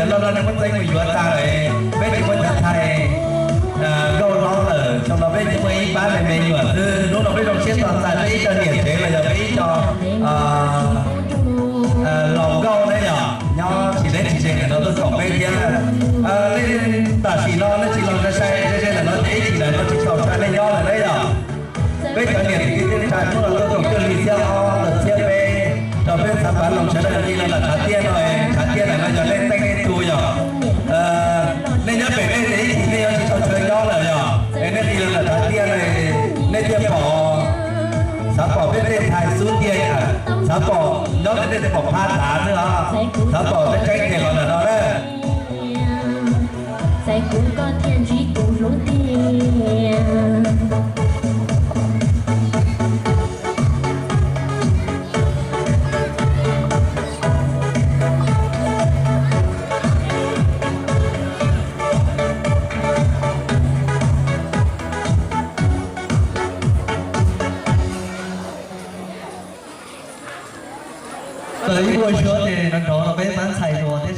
Los no nej muab txeeb mus yuav tag lawm, peb tsis muaj cov thais nkauj hlob lawm, xyoo no peb tsis muaj, ib pab me me nyuam xwb. Hnub no peb zoo siab tos txais peb ib co niam tsev los yog peb ib co laus nkauj na yom, nyob tsis deb tsis ze ntawm no tuaj koom peb thiab. Nej tam sim no nej tsis los sai sai ze ze ntawm no ces ib chim ntawm no tsis txaus sai nej nyob lawm na yom. Peb cov niam txiv kwv tij neej tsa hnub no tuaj koom cuaj hli xiab ob tawm txhiab peb rau peb xav pav loos sawv daws nqis los nram Tshav Tiaj no. Tshav Tiaj ntawm no yog nej teej nej tus yog, nej nyob pem nej ces ib chim nej yuav tsis tau chaw nyob lawm yog es nej nqis los nram Tshav Tiaj no nej thiaj pom, xav pom peb tej thais xub ntiag, xav pom nyob pem nej tej pom phab tav xwb os, xav pom peb tseeb tiag los ntawm no na. Txais kuv koj thiaj ntsib tus hlub tiag. Txawm ib puas suab ces nrov nrov los peb pab ntxhais hluas thiab